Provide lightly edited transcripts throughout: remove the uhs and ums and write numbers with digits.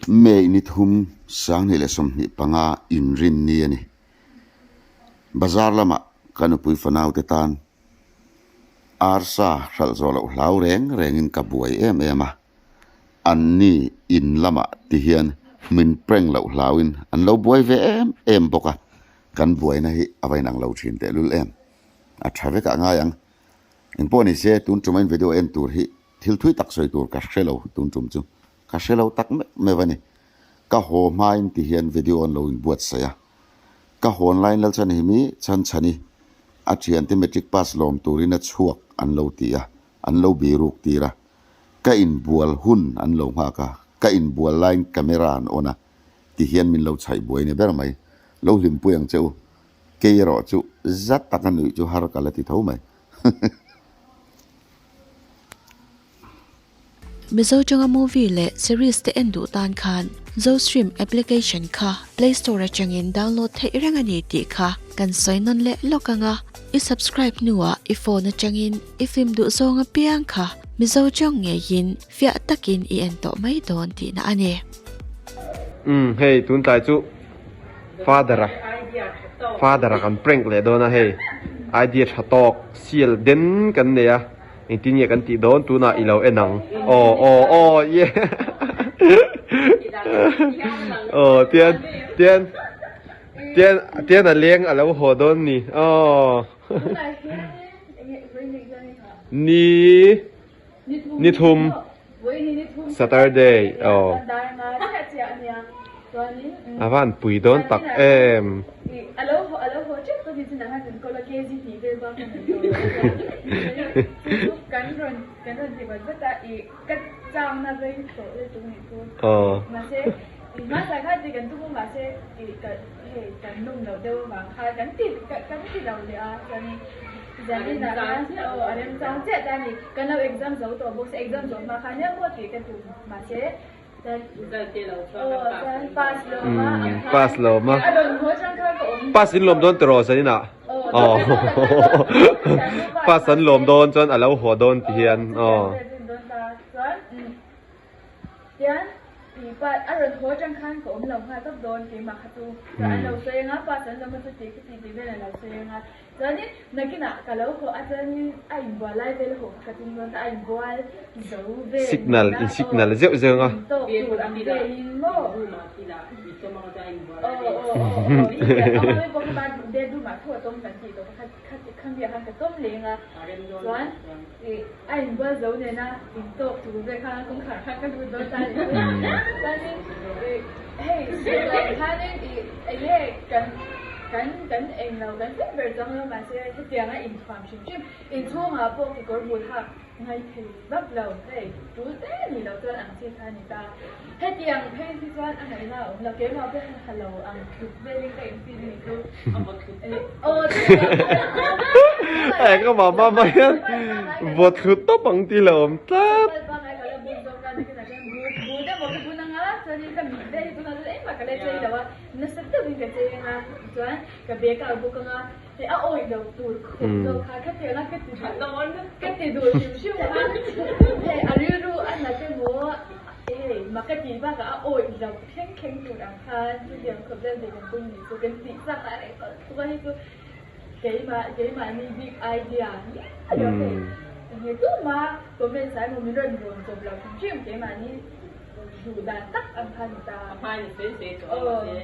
May ni thum 2025 inrinni a ni. Bazar lamah ka nupui fanaute tan arsa hralh zawh loh hlau reng rengin ka buai em em a. Anni in lamah ti hian min prank loh hlauin an lo buai ve em em bawk a, kan buaina hi a va inang lo thin tehlul em. A tha vekah ngai ang. Engpawh ni se tun tum a in video en tur hi thil thui tak sawi tur ka hre lo tun tum chu. Ka hre lo tak meuh meuh a ni. Ka haw hmain ti hian video an lo inbuatsaih a. Ka hawn laiin Lalchhanhimi Chhanchhani a thiante matric pass lawm turin a chhuak an lo ti a, an lo biruk tir a. Ka inbual hun an lo nghak a, ka inbual laiin camera an on a ti hian min lo chhaih buai ni ber mai. Lo hlimpui ang che u. Kei erawh chu zat taka nuih chu har ka la ti tho mai. Mizo tanga movie leh series te en duh tan khan Zostream application kha Play Store atangin download theih reng a ni tih kha kan sawi nawn leh lawk ang a. I subscribe hnuah i phone atangin i film duh zawng apiang kha Mizo tawng ngeiin fiah takin i en tawh mai dawn tihna a ni. Umm hei tun tlai chu father a father a kan prank leh dawn a hei idea tha tawk sial den kan nei a. Engtin nge kan tih dawn tunah i lo en ang aw aw aw ye aw tian tian tian tian a leng a lo haw dawn ni aw ni ni thum Saturday aw a van pui dawn tak em. Aw. Pass lo ma pass in lawm dawn tiraw zanin ah aw pass an lawm dawn chuan a lo haw dawn ti hian aw. Chuanin nakinah ka lo haw a chuanin a inbual lai vel haw kha ka tum dawn ta a inbual zo vel Signal in signal zeuh zeuh ang a. Tawk tur ang vein maw. Aw aw aw aw aw aw bawk kha bedroom ah tho a tawm kan tih tawh kha kha khami ah khan ka tawm leng a chuan ih a inbual zo nena in tawk tur vel khan kawngkhar khan ka lut dawn ta a ni chuanin ih hei khanin ih enge kan Kan kan eng lo kan hlim ber chuang lo mahse hetiang a inthuam hrim hrim inchhungah pawh kekawr bul hak ngai thei vak lo hei tul te ni lo chuan ang chi kha a ni ta. Hetiang phei hi chuan a ngaihna a awm lo keimah pawh hian ha lo ang thut velin ka infil a ni chu aw Eng a mama mah hian vaw thlu tawp ang tih lo awm tlat. Nasa deuhin ka cheng a, chuan ka bag a bawk anga, hei a awih lo tur khawp zawk kha ka ti anga ka ti duh ka ti duh hrim hrim kha hei a rilru a nat emaw hei mak ka tih bakah a awih lo thleng thleng tur ang khan chutiang khawp vel ve kan tum nih chu kan tih chak a reh tawh thuk a hei chu keimah keimahni big idea nia lo hei enge tuma comments ah emaw min rawn rawn chawp lo hrim hrim keimahni Duh dan tak ang kha ni ta. A hmain a sawi sawi tawh a mahse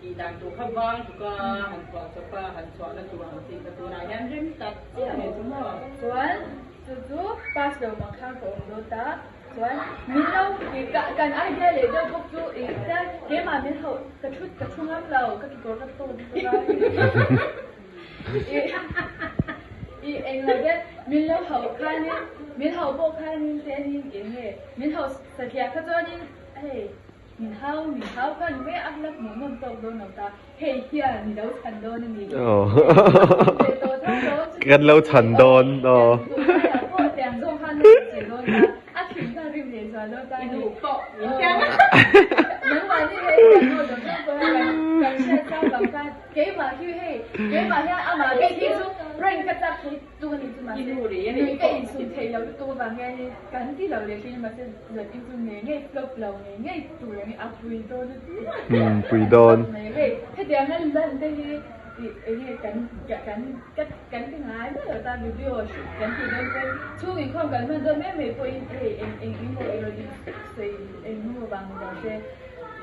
tih dan tur kha vang tuk a han phuah chawp a han chhuah na tur ang chi kha tunah hian rem tak chiah mai chu maw. Chuan chu chu pass lo mang khan ka awm dawn ta chuan min lo kan idea leh deuh bawk chu ih chuan keimah min hauh ka thu ka thu ngam lo ka kekawr ka tawn bawk a ih ih englo te min lo hauh khanin min hauh pawh khanin te eng nge Min hauh satliah kha chuanin hei min hau min hau kha ni mai a la hmuh nawm tawk dawn lo ta hei hian ni lo chhan dawn a ni Kan lo chhan dawn aw pawh tiang zawng khan lo che dawn ta a thin kha rim leh zual dawn ta ni nangmahni hei kan aw zawng zawng pawh kan kan hriat chang vang khan keimah hi hei keimah hian amah bik hi chu. Prank ka chak thei tuk a nih chu mahse nui ka insum theih lo lutuk avang hianin kan ti lo leh thin a mahse zan in chu ngei ngei flop lo ngei ngei tur angin a pui dawn a ti Pui dawn. Mai hei hetianga lan te hi ih enge kan kan ka kan ti ngai mai lo ta video kan tih dawn pawn chhung inkhawm kan hman dawn mai mai pawhin hei eng eng emaw i rawn insawi eng emaw vang ni lo se.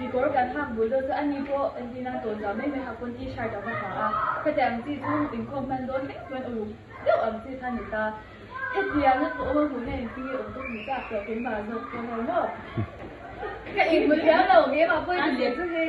Kekawr kan hak bul deuh chu ani pawh entina tawnzau mai mai hak pawn t-shirt a va ha a, khatiang chi chu inkhawm hman dawn thleng chuan uluk deuh ang chi kha ni ta. Hetianga ka awm a hmuh hian engtin nge awm ka hmu chak tawh keimah zawk pawh ho maw? Ka inhmu thiam lo keimah pawh in leh chu hei.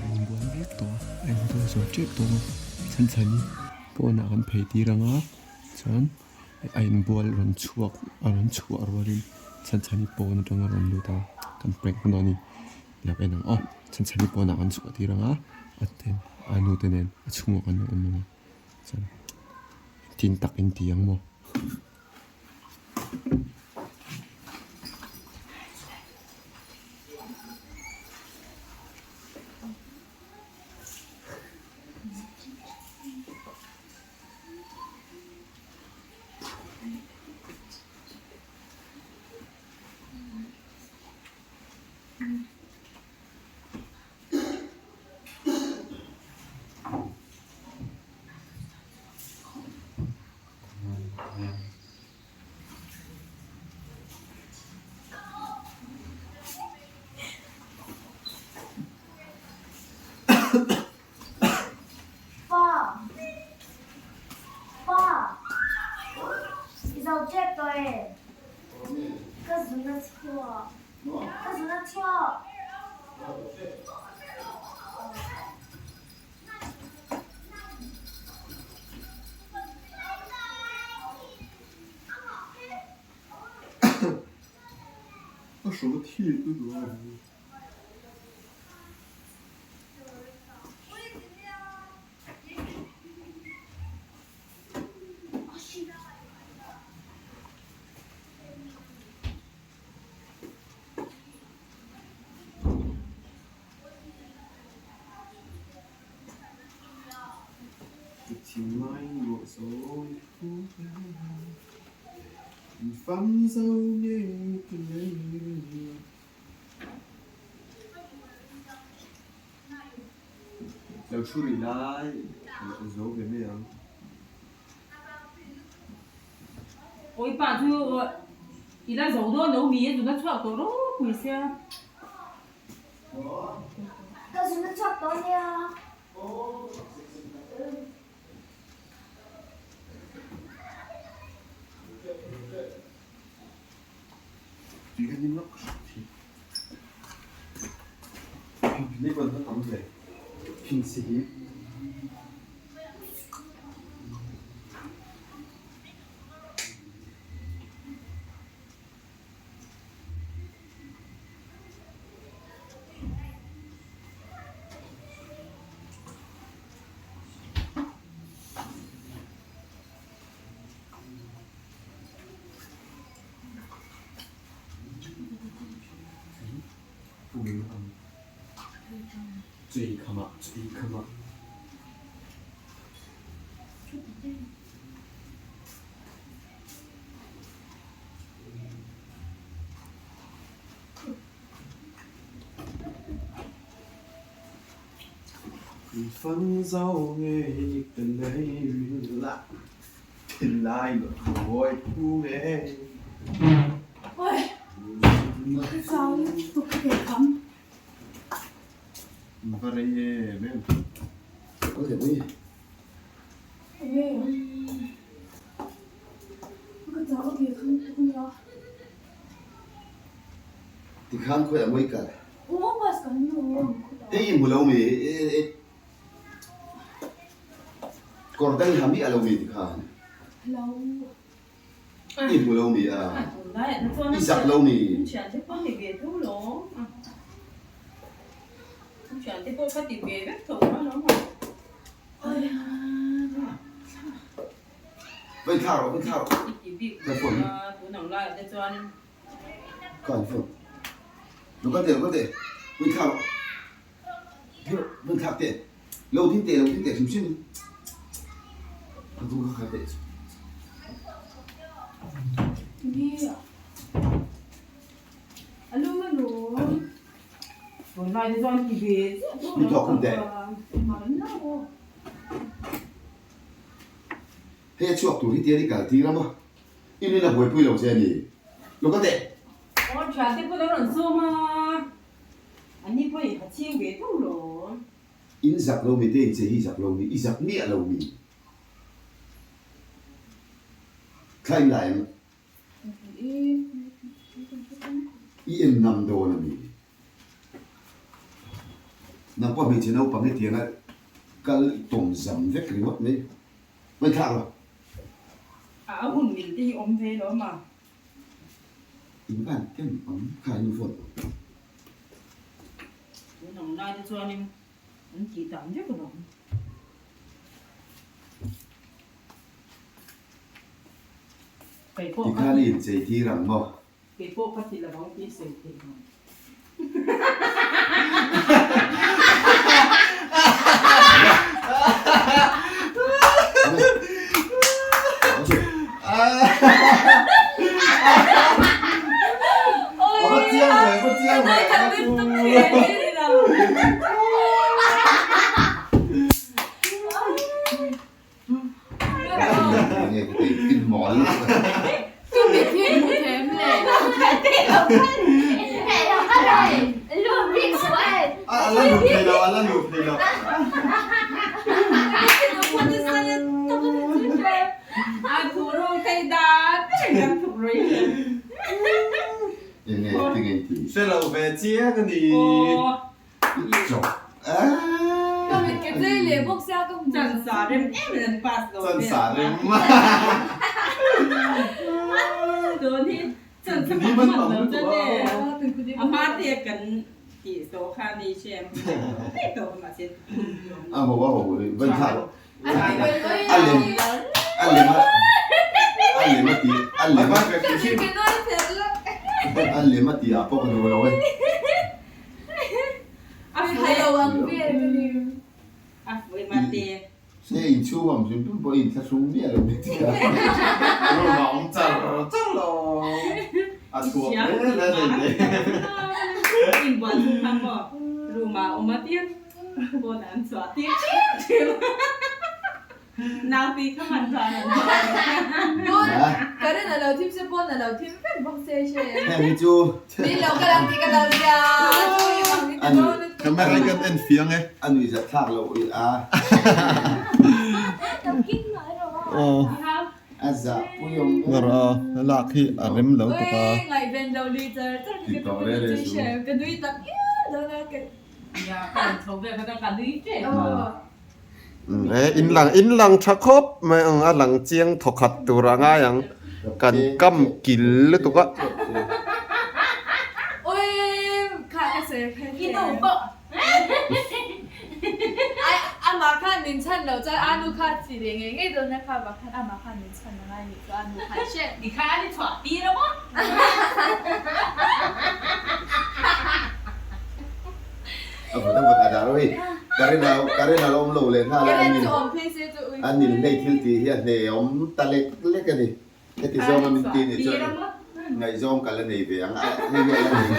A inbual mek tawh a, a inbual zawh tep tawh a chhan chhan hi pawnah kan phei tir ang a chuan a inbual rawn chhuak a rawn chhuah rualin chhan chhan hi pawn atanga rawn lut a kan prank dawn a ni lo en ang aw chhan chhan hi pawnah kan chhuah tir ang a a ten a nu te nen a chhungah kan lo awm ang a chuan tin tak in ti ang maw. Pa! Pa! I zo tep tawh e. Ka zun a chhuak. Ka zun a chhuak. Lo thu rih lai zo ve mai ang. Awi pa chu i la zo dawn lo mi a zun a chhuak tawh ropui sia. Ka zun a chhuak tawh ania. Tui kha hnim lawk hrat hi. Ni pawn a tam hle. Phing si hi. Tikhan khawi a ngawi kal. Hei i hmu lo mi? Kawr dang i ha miah lo mi tikhan? I hmu lo mi a? I zak lo mi? Vai thla rawh, vai thla rawh. Ka phone hi. Ka an phone. Lo kal teh, lo kal teh. Vai thla rawh. Thil vai thlak teh. Lo ding teh, lo ding teh hrim hrim. Ka tu kha kha teh. Mi thawk hun teh. Hei a chhuak tur hi tian i kal tir a maw? I nin a buaipui lo che a ni. Lo ka teh. Aw thian te pawh a rawn zawm a, an ni pawhin a ching ve tho lo. In zak lo mi te in che hi zak lo mi, i zak miah lo mi. Thla in la em? I en ngam dawn a mi. Nang pawh hmeichhe naupang hi tianga kal i tawm zam vek ringawt mai. Ngaihthlak lo. A hun mil te hi awm ve lo ma. In van ken ang kha i nu phone. Tun ang lai te chuanin an tih dan vek alawm. Tikhan i inchei tir ang maw? Kei pawh ka ti lovang tih sawi theih lo. Hre lo ve chiang a ni. Se inchhung awm hrim hrim pawh i inthlahrung miah lo mai tia. Room ah awm char char lo a chhuak hle hle thei te. Inbual chung khan maw room ah awm a tir pawn an chhuah tir ṭhim ṭhim. Nauti kha man zan an Pawn Karen a lo thim se pawn a lo thim vek bawk se she. Heng hi chu. Ni lo ka lang ti ka lo zia chu i bang ni te dawn lutuk. Camera hi kan en fiang e. A nui zat thlak loh i a. A zah pui awm ve. Ngar a lak hi a rem lo tuk a. Oi ngaihven lo lui char char hi ka nui she ka nui tak ngial dawn a ka. Nia ka rawn chho vel kha ka nui tep a. E in lang in lang tha khawp mai ang a lang chiang thawkhat tur a ngai ang kan kam kil lutuk a. A vut a vut a dah rawh i ka rin a ka rin a lo awm lo leh nghal a an in an in hlei thil tih hi a hne awm ta lek lek a ni heti zawng a min ti nih chuan ngaihzawng ka la nei ve ang a hei hi a la nei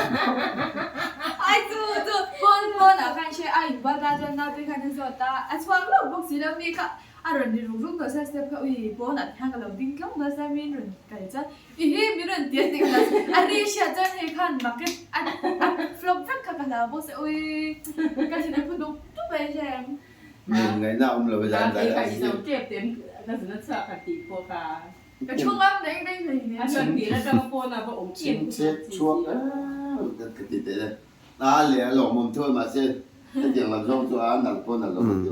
Ai chu chu pawn pawn ah khan hre a inbual ta chuan naute khan a zawt a a chhuak lawk bawk si lo mi kha a rawn ri ruk ruk tawh sia step kha ui pawn ah te khan ka lo ding tlawng dawn sia mi in rawn kal chuan I hi min rawn ti a ti ka hlau a ri hriat chuan hei khan market a a flop vek kha ka hlau bawk se ui ka thin a phu dup dup mai hre ang. Min ngaihna awm lo e zan zan a zo tep te ka zun a chhuak ka tih pawh kha. Ka thu ngam reng reng hlei nen. A chuan tir atanga pawn a va awm em Chhing chhet chhuak em ka ti teh e. A leh a lawmawm tho e mahse hetiang lam zawng chu a nalh pawh nalh lo ka ti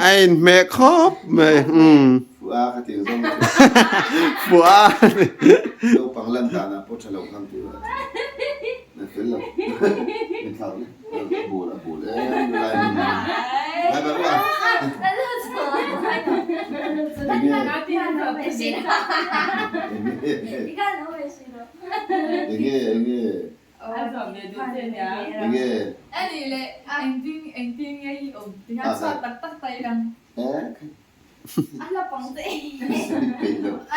A inhmeh khawp mai umm. Fuh a ka tiang zawng chu. Fuh a. Naupang lan danah pawh tha lo khang tur a na fel lo. Min thlak le. A bul a bul em lai min lai bar ua. Enge enge Enge? Ani leh engtin engtin nge i awm ti khan chhuat tak tak ta ila.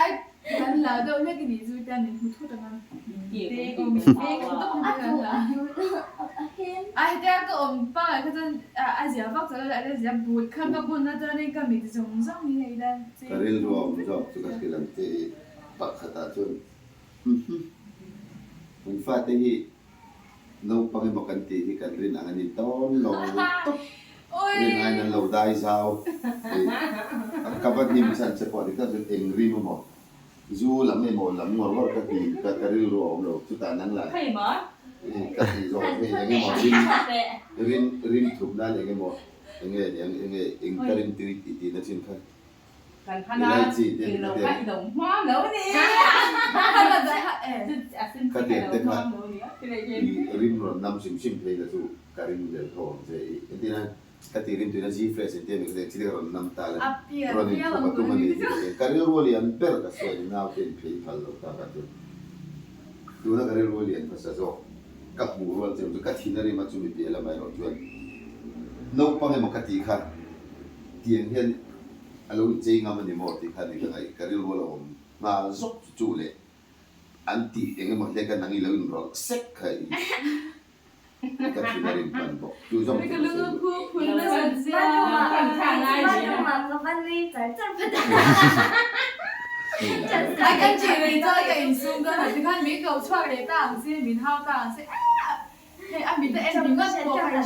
Ai kan la deuh hlek i nih chu tia min hmu thut ang a. Ai hetia ka awm pangai kha chuan a zia vak chauh lo a zia but kha ka bun na chuanin ka mit zawng zawng hi hei la. Ka rilru a awm zawk chu ka hrilh ang che i pakhatah chuan. Kan fate hi naupang emaw kan tih hi kan rin ang a ni tawn lo tawp. Rin aiin an lo dai zau. Ka va hnim chhan che pawh dik tak chuan eng rim emaw zu lam emaw lam ngawr ngawr ka ti ka ka rilru a awm lo. Chutah nang lah ka ti zawk hei eng emaw rim rim rim thup nan eng emaw eng nge niang eng nge eng ka rim tui tih tihna chin kha Kan hman a, eng lo kha i lo hmang lo ni. Ka tiang te kha i rim rawn nam hrim hrim phei la chu ka ring lel tho ang che i entir a ka ti rim tuina G fresh entir a mi ka tiang chi te ka rawn nam ta la rawn in thup a tum a ni hi ka tiang ka rilru a lian ber ka sawi a ni nau te in phei phal lo ta ka ti tuna ka rilru a lian hmasa zawk ka hmuh rual che chu ka thin a rim a chumi piah lamah erawh chuan naupang emaw ka tih kha tiang hian A lo inchei ngam a ni maw tih kha ni ka ngaih ka rilru a lo awm nghal zawk chu chu leh an tih eng emaw hlek a nang i lo inrawlh sek kha i ka thin a rin pan bawk chu zawng chu ka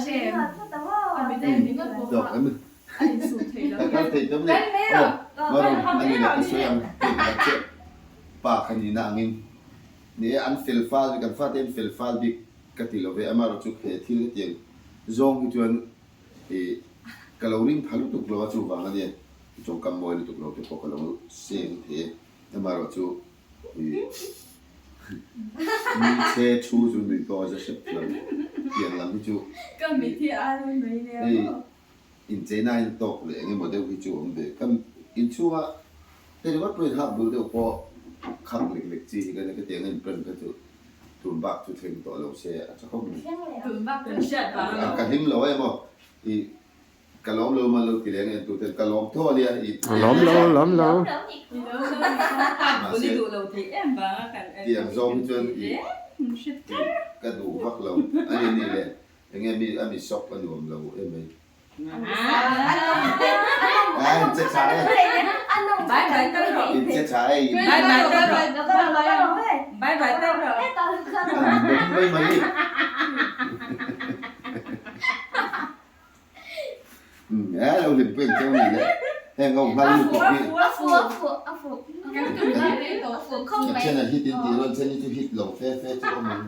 sawi duh. Ka kal thei tam leh aw Marum a ni leh ka sawi ang tih ka chiah pa kha nihna angin ni e an fel fal kan fate an fel fal bik ka ti lo ve amaherawh chu he thil hetiang zawng hi chuan ih ka lo ring pha lutuk lo a chuvang ania tawngkam mawi lutuk lo te pawh ka lo seng thei e amaherawh chu Mi che thu chu nui pawh a za hrep lo. Tiang lam hi chu hei incheina in tawk leh eng emaw deuh hi chu awm ve. Kan inchhunga hei ringawt pawhin hak bul deuh pawh khak lek lek chi hi ka nia. Ka tiang a inprem kha chu tun bak chu thleng tawh lo se a tha khawp mai. Ka hlim lo em aw. Ka lawm lo man lo ti leng en tuten ka lawm tho ania i Lawm lo lawm lo. Mahse tiang zawng hi chuan i ka duh vak lo ani ni le enge mi a mi sawk a nuam lo em mai. A in che tha e. In che tha e. A ni mai mai. Umm eh lo hlim peng cheu ni le heng ho nghal lutuk hi ka thian a hit in tih rawn chen hi chu hit lo fe fe chu awm ang.